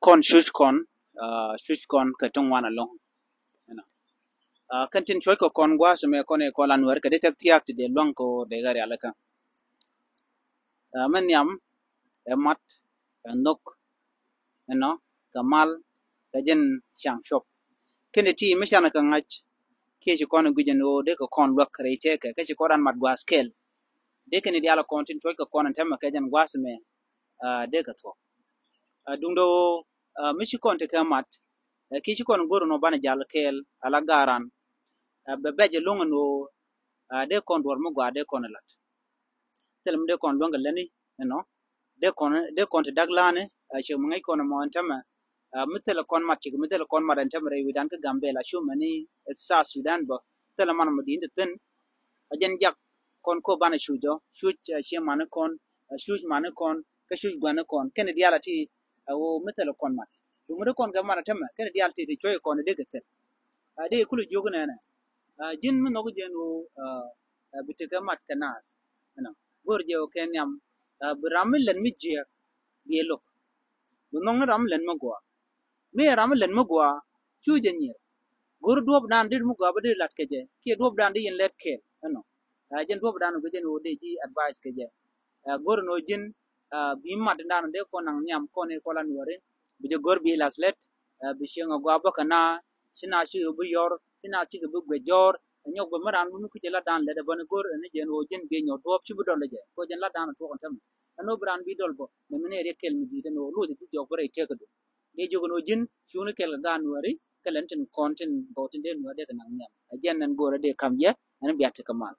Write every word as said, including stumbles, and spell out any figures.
Kɔn cuc kɔn, cuc kɔn kɛ ti ŋuan ɛlɔ̱ŋ. Kɛn tin cuɔ̱c kɛ kɔn gua̱a̱th mɛ kɔn i̱ kɔn la Nuɛri kɛ dee thiak thia̱a̱k ti dee lua̱ŋ kɛ ɣöö dee kɛ rialikä. Mɛ nhiam ɛ mat ɛ nhök ɛnɔ kɛ mal kɛ jɛn ciaŋ cuɔp. Kɛn ti mi canɛ kɛ ŋa̱c kiɛ ci kɔn i̱ gui̱c ɛn ɣöö dee kɛ kɔn luäk rɛy tëëkɛ kɛ ci kɔn ran mat gua̱a̱th kɛl. Dee kɛn i̱ diaal kɔn tin cuɔ̱c kɛ kɔn ɛn täämɛ kɛ jɛn gua̱a̱th mɛ dee kɛ thuɔ̱k. Duundɛ ɣöö mi ci kɔn tekɛ mat kiɛ ci kɔn go̱r ɛn ɣöö banɛ jal kɛɛl ala garan bɛ bɛc ɛlɔ̱ŋ ɛn ɣöö dee kɔn duɔ̱ɔ̱r mi gɔaa dee kɔn ɛ la̱t. Thilɛ mi dee kɔn luäŋ kɛ lätni ɛnɔ dee kɔn dee kɔn te da̱k la̱a̱ni. Ciek mi ŋäc kɔn ɛmɔ ɛn täämɛ mi thilɛ kɔn mat ciek mi thilɛ kɔn mat ɛn täämɛ rɛy wi̱dan kä Gambɛla cu mɛni South Sudan bä. Thilɛ man mɔ di̱i̱n te thi̱n a jɛn jak kɔn ko banɛ cuc ɔ cuc ciek mani kɔn cuc mani kɔn kä cuc gua̱ni kɔn kɛn diaal a ti a ɣöö mi thilɛ kɔn mat. Duŋ mi dee kɔn kɛ mat a täämɛ kɛn diaal ti ti cuɔ̱c kɔn dee kɛ thil. A dee kulɛ jiök nɛnɛ ji̱n mi nhɔk ji̱n ɣöö bi tekɛ mat kɛ naath. Ɛnɔ go̱r jɛ ɣöö kɛ nhiam bi ram mi lät mi jiääk bi ɛ lo̱k. Bi nhɔk ni ram mi lät mi gɔaa. Mi ɛ ram mi lät mi gɔaa cu jɛ nyier. Go̱r duɔ̱ɔ̱pdan dee mi gɔaa bi dee la̱t kɛ jɛ kiɛ duɔ̱ɔ̱pdan dee yɛn lät kɛɛl ɛnɔ. Jɛn duɔ̱ɔ̱pdan ɣöö kɛ jɛn ɣöö dee ji̱ advice kɛ jɛ. Go̱r ɛn ɣöö ji̱n bi mat ɛn dan dee kɔn naŋ nhiam kɔn i̱ kɔn la Nuɛri. Bi jɛ go̱r bi lath lät bi cieŋ a gɔaa bä kɛ na ci na cikɛ bi yɔr ci na cikɛ bi guɛ jɔr. Ɛ nyɔk bä mi ran bi mi kucɛ la dan lät ɛ bäni go̱r ɛn jɛn ɣöö ji̱n bi nyɔk duɔ̱ɔ̱p ci bi dɔl jɛ kɛ jɛn la dan tuɔk ɛn tämɛ. Ɛn ɣöö bi ran bi dɔl bä mɛ mi ni riɛk kɛl mi di̱i̱t ɛn ɣöö lo̱c ɛ ji̱ jɔk bä rɛy tëk kɛ du. Dee jiök ɛn ɣöö ji̱n cuuni kɛl kɛ gaat Nuɛri kɛ lɛn tin kɔn tin gɔw tin dee Nuɛri dee kɛ naŋ nhiam. Ɛ jɛn ɛn go̱r ɛ dee ka̱m jɛ ɛn bia tekɛ mal.